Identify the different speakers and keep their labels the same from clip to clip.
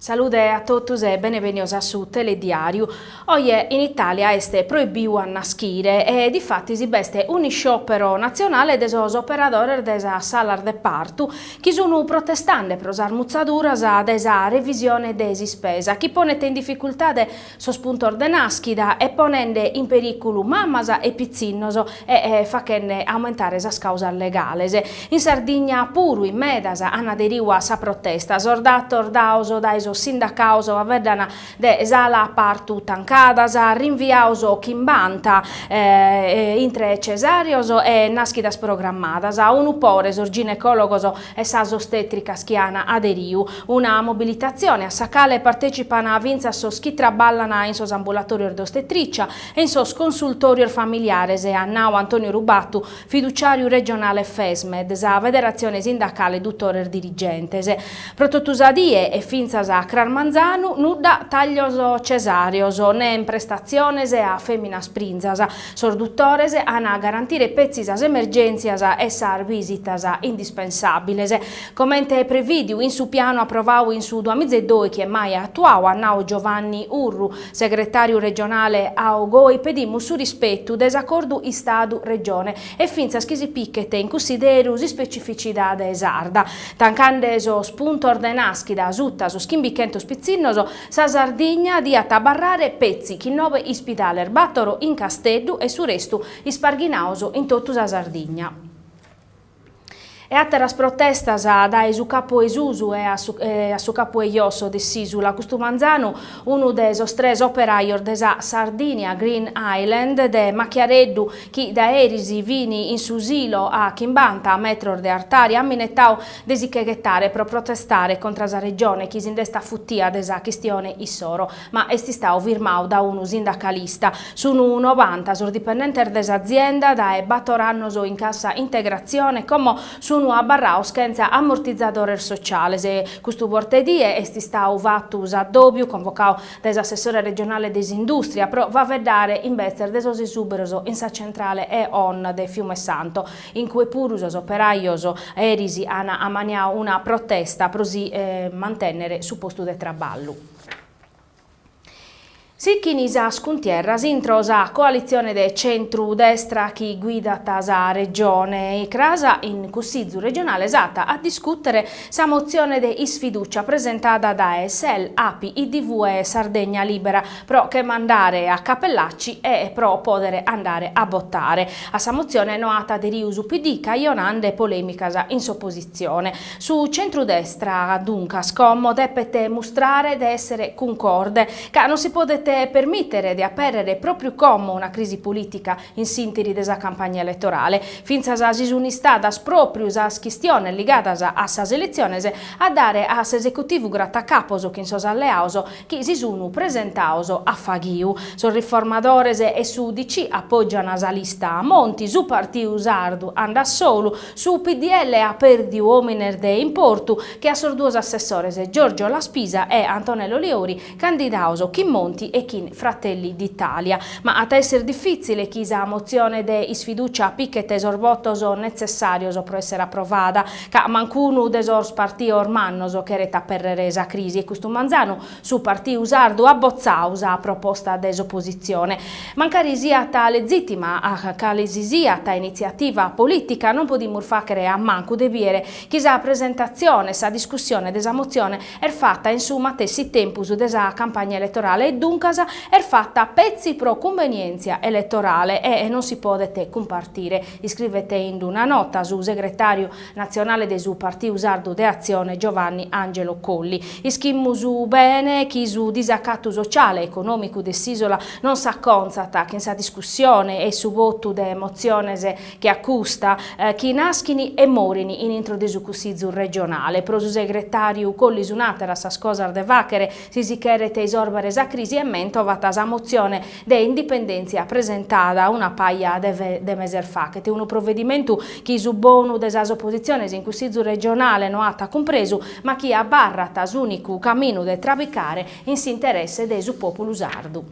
Speaker 1: Salude a totus e benevenios a su Telediàriu. Oje in Itàlia est proibiu a naschire e difatis b'est un'isciòpero natzionale de sos operadores de sas salas de partu chi sun protestande pro sas mutzaduras de sa revisione de s'ispesa chi ponet in dificultade sos puntos de nàschida e ponende in perìculu mamas e pitzinnos e faghende aumentare sas càusas legales. In Sardigna puru in medas an aderiu a sa protesta. Sos datos daos dae sos sindacaos faeddan de sala partu tancadas, rinviaos chimbanta intre cesàreos e nàschidas programmadas, unu pore sos ginecòlogos e sas ostètricas chi an aderiu. Una mobilitatzione a sa cale partècipan fintzas sos chi traballan in sos ambulatòrios de ostetrìcia e in sos consultòrios familiares, at nau Antonio Rubattu, fiduciàriu regionale Fesmed, sa federatzione sindacale dutores dirigentes. Pro totu sa die e fintzas a cras manzanu nudda tàglios cesàreos nen prestatziones a fèminas prinzas. Sos dutores an a garantire petzi sas emergèntzias e sas bìsitas indispensàbiles. Comente prevìdiu in su pianu aprovadu in su duamiza e dòichi e mai atuadu, at nau Giovanni Urru, segretàriu regionale AO-GOI, pedimus su rispetu de s'acordu Istadu-Regione e fintzas chi si pichet in cussideru s'ispecificidade sarda. Tancande sos puntos de nàschida suta sos chimbichentos pitzinnos, Sa Sardigna diat abarrare petzi chin nobe ispidales, bàtoro in Casteddu e su restu isparghinados in totu sa Sardigna. E àteras protestas dae su capu 'e susu e a su capu 'e josso de s'ìsula. Custu manzanu unu de sos tres operajos de sa Sardinia Green Island de Machiareddu chi dae eris fin in su silo a chimbanta metros de artària at minetadu de si che ghetare pro protestare contra sa Regione chi si nd'est afutia de sa chistione issoro, ma est istadu firmadu da unu sindacalista. Sunu novanta sos dipendentes de s'azienda dae bator annos in cassa integratzione, como sunu abarrados chentza ammortizadores sociales. Custu bortedie est istadu fatu s'addòbiu convocadu dae s'assessore regionale de s'Indùstria pro faeddare imbetzes de sos esùberos in sa centrale E.ON de Fiume Santo. In cue puru sos operajos eris an ammaniadu una protesta pro si mantènnere su postu de traballu. Sichin sas cuntierras intro sa coalitzione de centru-destra chi guidat sa Regione. Cras in Cussizu regionale s'at a discùtere sa motzione de isfidùcia presentada dae Sel, Api, IDV e Sardegna Libera pro che mandare a Cappellacci e pro pòdere andare a botare. A sa motzione no at aderiu su PD, cajonande polèmicas in s'opositzione. Su centrudestra, duncas, como depet mustrare de èssere cuncorde, ca non si podet permìtere de apèrrere pròpriu como una crisi polìtica in s'ìnteri de sa campagna eletorale, fintzas si sunt istadas pròpriu sas chistiones ligadas a sas eletziones a dare a s'esecutivu gratacapos chin sos alleados chi si sun presentados a faghiu. Sos riformadores e s'UDC apògian sa lista Monti, su Partiu Sardu andat solu, su PDL at pèrdiu òmines de importu che a sos duos assessores Giorgio La Spisa e Antonello Liori, candidados chin Monti e chin Fratelli d'Italia. Ma at a èssere difìtzile chi sa motzione de isfidùcia pichet sos votos netzessàrios pro èssere aprovada, ca mancunu de sos partidos mannos cheret apèrrere sa crisi e custu manzanu su Partiu Sardu at botzadu sa proposta de s'opositzione. Mancari siat lezìtima cale si siat initziativa polìtica non podimus fàghere a mancu de bìdere chi sa presentatzione e sa discussione de sa motzione est fata in su matessi tempus de sa campagna eletorale e duncas est fata petzi pro cumbenièntzia eletorale e non si podet cumpartire, iscrivet in una nota su segretàriu natzionale de su Partiu Sardu de Atzione Giovanni Angelo Colli. Ischimus bene chi su disacatu sociale e econòmicu de s'ìsola non s'acontzat chin sa discussione e su votu de motziones che a custa, chi naschin e morin in intro de su Cussizu regionale. Pro su segretàriu Colli sun àteras sas cosas de fàghere si si cheret isòrbere sa crisi e mentovat sa motzione de indipendèntzia presentada una paja de meses faghet, unu provedimentu chi su bonu de sas opositziones in Cussizu regionale no at cumpresu, ma chi abarrat s'ùnicu caminu de trabicare in s'interesse de su pòpulu sardu.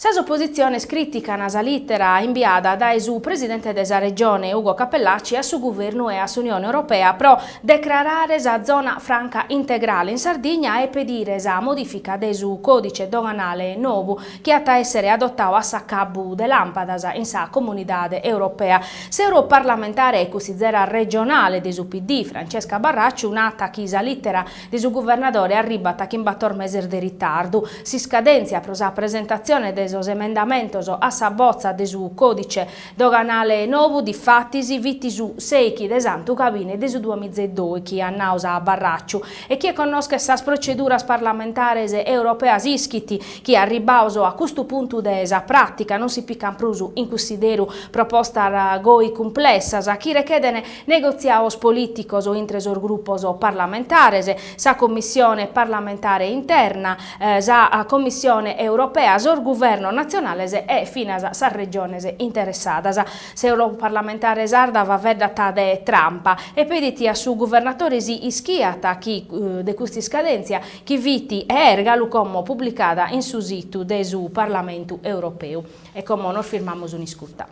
Speaker 1: Sas opositziones crìtican sa lìtera imbiada dae su presidente de sa Regione Ugo Cappellacci a su Guvernu e a s'Unione Europea pro decrarare sa zona franca integrale in Sardigna e pedire sa modìfica de su còdice doganale nou chi at a èssere adotadu a s'acabu de làmpadas in sa Comunidade Europea. S'europarlamentare e cussizera regionale de su PD, Francesca Barracciu, nat chi sa lìtera de su guvernadore arribat chin bator meses de ritardu. S'iscadèntzia pro sa presentatzione de sos emendamentos a sa botza de su còdice doganale nou, difatis, fit su sèichi de Santu Gabine de su duamiza e dòichi, at nau sa Barracciu. E chie connoschet sas proceduras parlamentares europeas ischit chi arribados a custu puntu de sa pràtica non si pican prus in cunsideru propostas goi cumplessas chi rechedent Negotziados polìticos intre sos grupos parlamentares, sa Commissione parlamentare interna, sa Commissione europea, sos guvernos natzionales e finas sas regiones interessadas. S'europarlamentare sarda faeddat de trampa e pedit a su guvernatore si ischiat chi de custa iscadèntzia chi fit e est galu como publicada in su situ de su Parlamentu europeu. E como nos firmamus un'iscuta.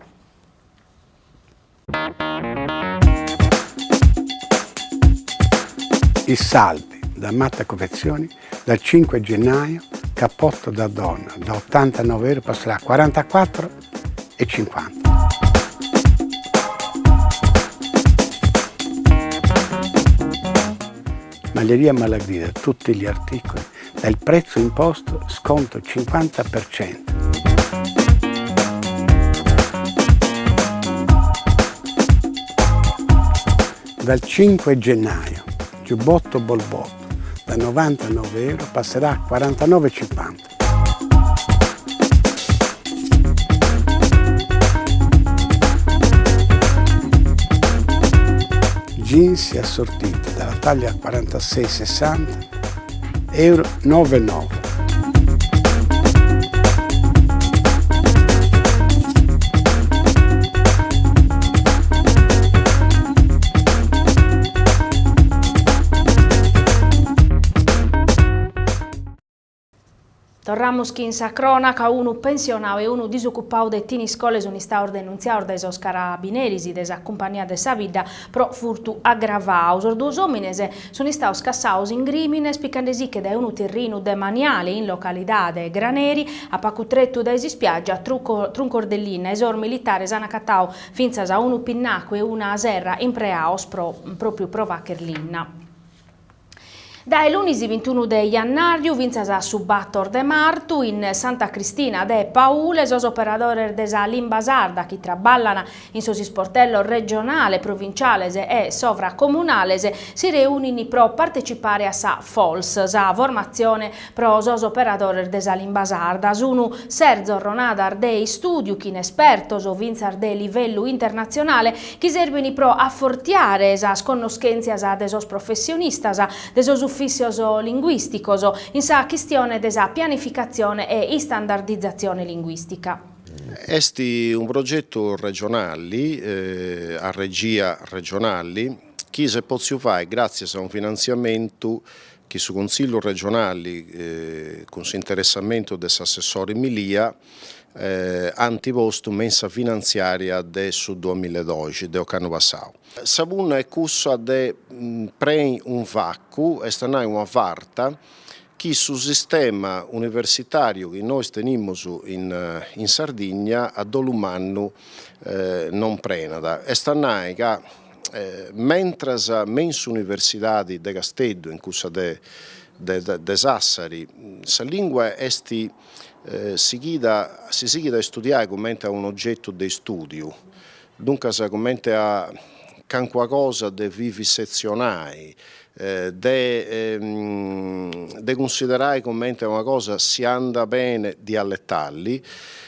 Speaker 2: I saldi da Matta Confezioni dal 5 gennaio cappotto da donna da 89 euro passerà a 44,50. Maglieria Malagrida, tutti gli articoli dal prezzo imposto sconto 50%. Dal 5 gennaio giubbotto Bolbotto da 99 euro passerà a 49,50. Jeans assortiti dalla taglia 46-60 euro 9,9.
Speaker 1: Torramus chin sa crònaca, unu pensionadu e unu disocupadu de Thiniscole sunt istados denuntziados dae sos carabineris de sa cumpagnia de sa bidda pro furtu agravadu. Sos duos òmines sunt istados cassados in grìmines picandesiche dae unu terrinu demaniale in localidade Graneri, a pagu tretu dae s'ispiàgia truncos de linna e sos militares ant acatadu fintzas unu pinnacu e una serra impreados pro pròpiu pro fàghere linna. Dae lunis bintunu de jannàriu fintzas a su bator de martu in Santa Cristina de Paule sos operadores de sa limba sarda chi traballan in sos isportellos regionales, provinciales e sovracomunales si reunin pro partecipare a sa FOLS, sa formatzione pro sos operadores de sa limba sarda. Sunu ses zorronadas de istùdiu chin espertos fintzas de livellu internatzionale chi serbin pro afortiare sas connoschèntzias de sos professionistas de sos ufìssios linguìsticos in sa chistione de sa pianificatzione e istandardizatzione linguìstica.
Speaker 3: Est unu progetu regionali, a regia regionali, chi s'est potziu fai gràtzias a unu finantziamentu chi su Consillu regionali, cun s'interessamentu de s'assessori Milia, ant postu me in sa finantziaria de su duamillaedoxi, de ocannu passau. Sa punna est cussa de preni unu vacu, est a nai una farta, chi su sistema universitariu chi nois tenimus in Sardigna a dolu mannu non prenat, est a nai ca mentras me in s'Universidadi de Casteddu, in cussa de de Sassari, sa lingua est sighida, si sighit a istudiai cumenti a un'ogetu de istudiu, duncas cumenti a calincuna cosa de vivisetzionai, de de cunsiderai cumenti a una cosa si andat bene dialetali,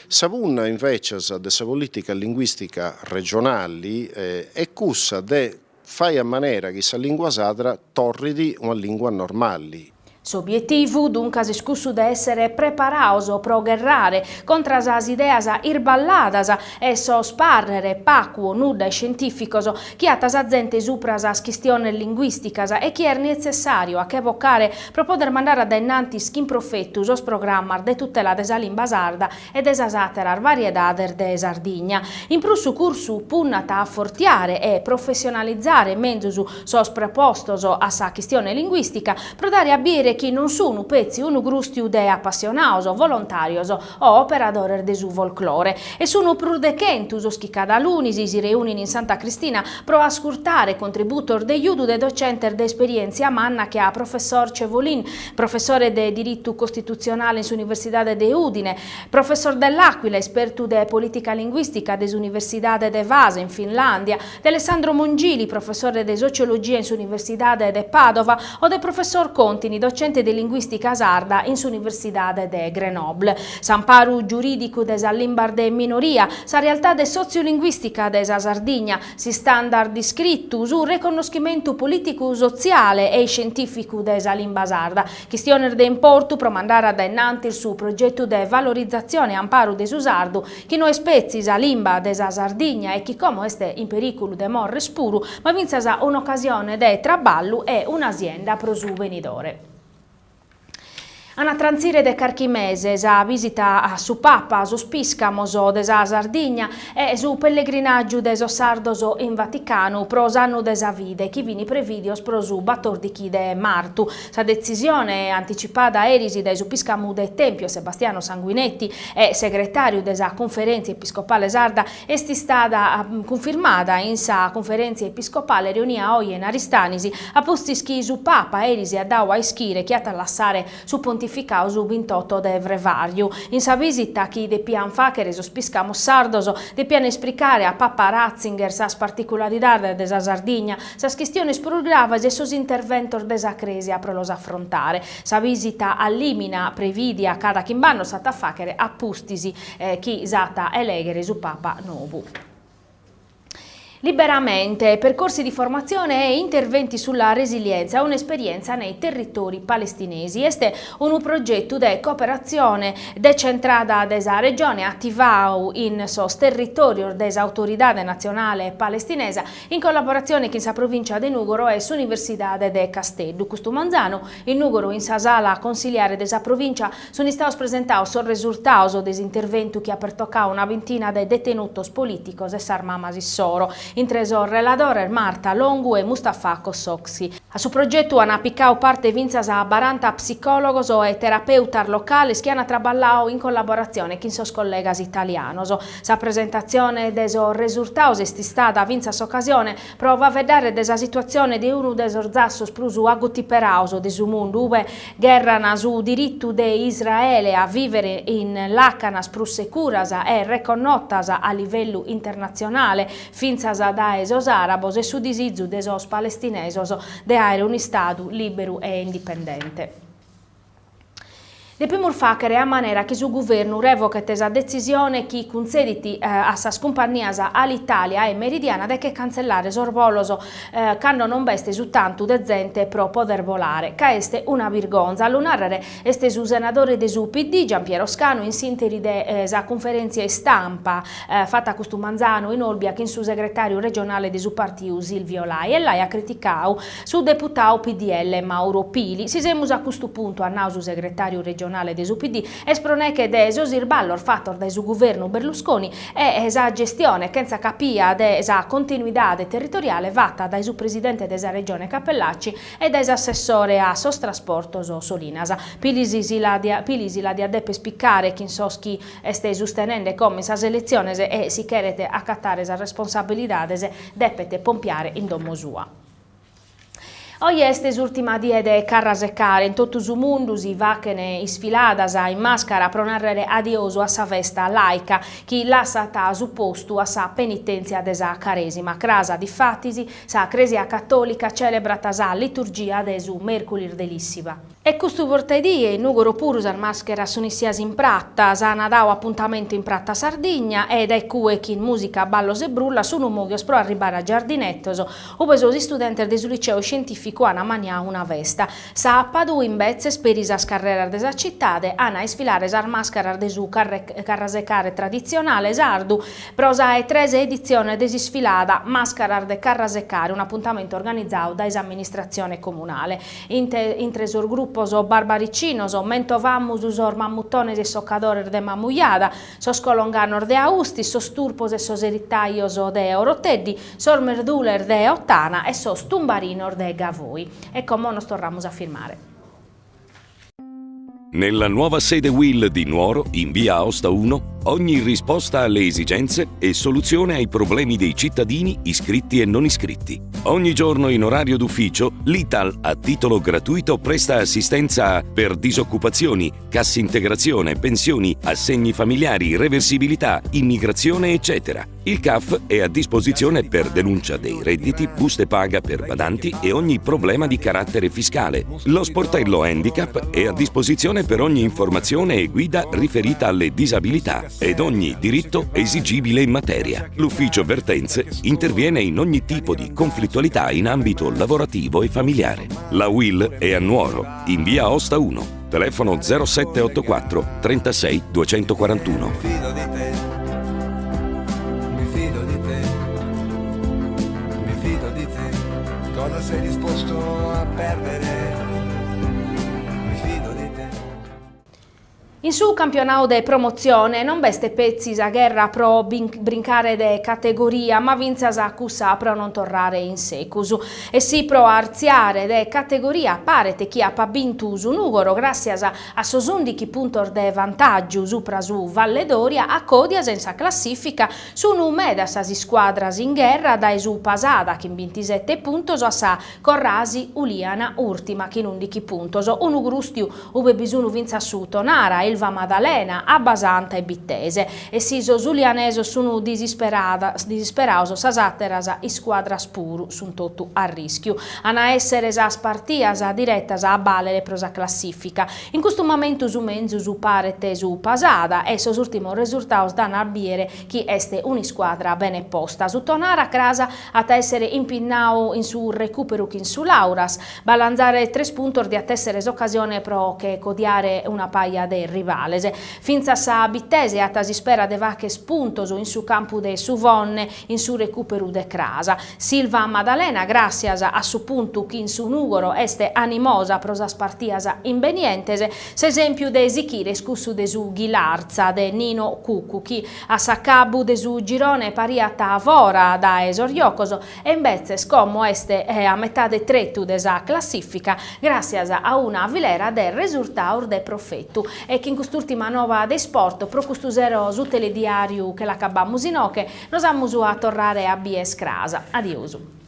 Speaker 3: sa punna invecias de sa politica linguistica regionali est cussa de fai a manera chi sa lingua sadra torrit una lingua normali.
Speaker 1: S'obietivu, duncas, est cussu de èssere preparados pro gherrare contra sas ideas irballadas e sos pàrrere pacu o nudda iscientìficos chi at sa zente supra sas chistiones linguìsticas e chi est netzessàriu a che bocare pro poder mandare a dae innantis chin profetu sos programmas de tutela de sa limba sarda e de sas àteras variedades de Sardigna. In prus su cursu punnat a afortiare e professionalizare menzus sos prepostos a sa chistione linguìstica pro dare a bìere chi non sun petzi unu grùstiu de apassionados, volontàrios o operadores de su folclore. E sun prus de chentu sos chi cada lunis si reunin in Santa Cristina pro ascurtare contributos de giudu de docentes de esperièntzia manna che a professor Cevolin, professore de Diritu Costitutzionale in s'Universidade de Udine, professor Dell'Aquila, espertu de polìtica linguìstica de s'Universidade de Vaasa in Finlàndia, de Alessandro Mongili, professore de Sociologia in s'Universidade de Pàdova, o de professor Contini, docente de Linguìstica sarda in s'Universidade de Grenoble. S'amparu giurìdicu de sas limbas de minoria, sa realtade sotziulinguìstica de sa Sardigna, S'istandard iscritu, su reconnoschimentu polìticu sotziale e iscientìficu de sa limba sarda, chistiones de importu pro mandare a dae innantis su progetu de valorizatzione e amparu de su sardu, chi no est petzi sa limba de sa Sardigna e chi como est in perìculu de morrer puru, ma fintzas un'ocasione de traballu e una sienda pro su benidore. An a trantzire de carchi mese sa bìsita a su Papa, sos pìscamos de sa Sardigna e su pellegrinàgiu de sos sardos in Vaticanu pro s'annu de sa fide chi fin prevìdios pro su batòrdichi de martu. Sa detzisione, anticipada eris dae su pìscamu de Tèmpio Sebastiano Sanguinetti e segretàriu de sa Cunferèntzia Episcopale Sarda, Est istada cunfirmada in sa cunferèntzia episcopale reunia oje in Aristanis, a pustis chi su Papa eris at dadu a ischire chi at a lassare su pontificadu su bintoto de frevàrgiu. In sa bìsita chi depiant fàghere sos pìscamos sardos, depiant espricare a Papa Ratzinger sas particularidades de sa Sardigna, sas chistiones prus graves e sos interventos de sa Crèsia pro los afrontare. Sa bìsita a limina prevìdia cada chimb'annos s'at a fàghere a pustis chi s'at a elèghere su Papa nou. Liberamente, percorsi di formazione e interventi sulla resilienza, un'esperienza nei territori palestinesi. Est unu progetu de cooperatzione decentrada de sa Regione ativadu in sos territòrios de s'Autoridade Natzionale Palestinesa in collaboratzione chin sa Provìncia de Nùgoro e s'Universidade de Casteddu. Custu manzanu, in Nùgoro, in sa sala consiliare de sa Provìncia, Sunt istados presentados sos resurtados de s'interventu chi at pertocadu una bintina de detenutos polìticos e sas mamas issoro, intre sos reladores Marta Longu e Mustafa Kossoxi. A su progetu ant picadu parte fintzas baranta psicòlogos e terapeutas locales chi ant traballadu in collaboratzione chin sos collegas italianos. Sa presentatzione de sos resurtados est istada fintzas s'ocasione pro faeddare de sa situatzione de unu de sos zassos prus agutiperados de su mundu, ue gherran su diritu de Israele a vìvere in làcanas prus securas e reconnotas a livellu internatzionale fintzas dae sos àrabos e su disizu de sos palestinesos de àere un'istadu lìberu e indipendente. Depimus fàghere a manera chi su Guvernu revochet sa detzisione chi cuntzedit a sas cumpannias Alitalia e Meridiana de che cantzellare sos bolos cando non b'est su tantu de zente pro poder bolare, ca est una birgonza. A lu nàrrere est su senadore de su PD Giampiero Scanu in s'ìnteri de sa cunferèntzia istampa fata custu manzanu in Olbia chin su segretàriu regionale de su partiu Silvio Lai e Lai at criticadu Su deputadu PDL Mauro Pili, Si semus a custu puntu, at nadu su segretàriu regionale de su PD, est pro neche de sos isballos fatos dae su guvernu Berlusconi e sa gestione chentza capia de sa continuidade territoriale fata dae su presidente de sa Regione Cappellacci e dae s'assessore a sos trasportos Solinas. Pili si la diat deper picare chin sos chi est sustenende como in sas eletziones e si cheret acatare sas responsabilidades depet pompiare in domo sua. Oje est s'ùrtima die de Carrasecare, in totu su mundu si faghen isfiladas in màscara pro nàrrere adiosu a sa festa làica chi lassat su postu a sa penitèntzia de sa Carèsima. Cras, difatis, sa Crèsia Catòlica cèlebrat sa liturgia de su Mèrculis de Lìssiba. E custu bortaedie in Nùgoro puru sas màscheras sun issias in prata, s'ana dau apuntamentu in Prata Sardigna e dae cue chin mùsica, ballos e brullas sun mòghios pro arribare a Giardinetos, ube sos istudentes de su liceu iscientìficu an ammaniau una festa. Sàpadu, imbetzes, peri sas carreras de sa citade an a isfilare sas màscaras de su carrasecare traditzionale sardu pro sa 'e tres editziones de s'isfilada Màscaras de Carrasecare, un'apuntamentu organizadu dae s'amministratzione comunale. Intre sos grupos barbaricinos mentovamus sos Mamuthones e Issocadores de Mamujada, sos Colonganos de Austis, sos Turpos e sos Erittajos de Oroteddi, sos Merdules de Ottana e sos Tumbarinos de Gavoi. E como nos torramus a firmare.
Speaker 4: Nella nuova sede Uil di Nuoro, in via Aosta 1, ogni risposta alle esigenze e soluzione ai problemi dei cittadini iscritti e non iscritti. Ogni giorno in orario d'ufficio, l'Ital a titolo gratuito presta assistenza per disoccupazioni, cassa integrazione, pensioni, assegni familiari, reversibilità, immigrazione, eccetera. Il CAF è a disposizione per denuncia dei redditi, buste paga per badanti e ogni problema di carattere fiscale. Lo sportello Handicap è a disposizione per ogni informazione e guida riferita alle disabilità ed ogni diritto esigibile in materia. L'ufficio vertenze interviene in ogni tipo di conflittualità in ambito lavorativo e familiare. La UIL è a Nuoro, in via Aosta 1. Telefono 0784 36 241.
Speaker 5: Mi fido di te, mi fido di te, mi fido di te. Cosa sei disposto a perdere? Mi fido di te.
Speaker 1: In su campionadu de promotzione non b'est petzi sa gherra pro brincare de categoria, ma fintzas cussa pro non torrare in secus. E si pro artziare de categoria paret chi apat bintu su Nùgoro gràssias a sos ùndighi puntos de vantàgiu supra su Valledoria, a còdias in sa classìfica sunt medas sas iscuadras in gherra dae su Pasada chin bintisete puntos a sa Corrasi Uliana ùrtima chin ùndighi puntos, unu grùstiu ube bi sun fintzas su Tonara, Ilvamaddalena, Abbasanta e Bittese. E si sos ulianesos sun disisperados, sas àteras iscuadras puru sun totu a rìschiu. An a èssere sas partias diretas a bàlere pro sa classìfica. In custu mamentu su menzus paret su Pasada e sos ùrtimos resurtados dan a bìere chi est un'iscuadra bene posta. Su Tonara cras at a èssere impinnadu in su recùperu chin su Lauras. Balanzare tres puntos diat èssere s'ocasione pro che codiare una paja de rivales. Fintzas sa Bittese at s'ispera de fagher puntos in su campu de su Fonne in su recùperu de cras. S'Ilvamaddalena, gràssias a su puntu chin su Nùgoro est animosa pro sas partias imbenientes. S'esèmpiu de sichire est cussu de su Ghilarza de Nino Cuccu chi a s'acabu de su girone pariat fora dae sos jocos e imbetzes como est a metade tretu de sa classìfica gràssias a una filera de resurtados de profetu. E chin cust'ùrtima nova de isport pro custu sero su telediàriu che l'acabamus inoche, nos amus a torrare a bier cras. Adiosu.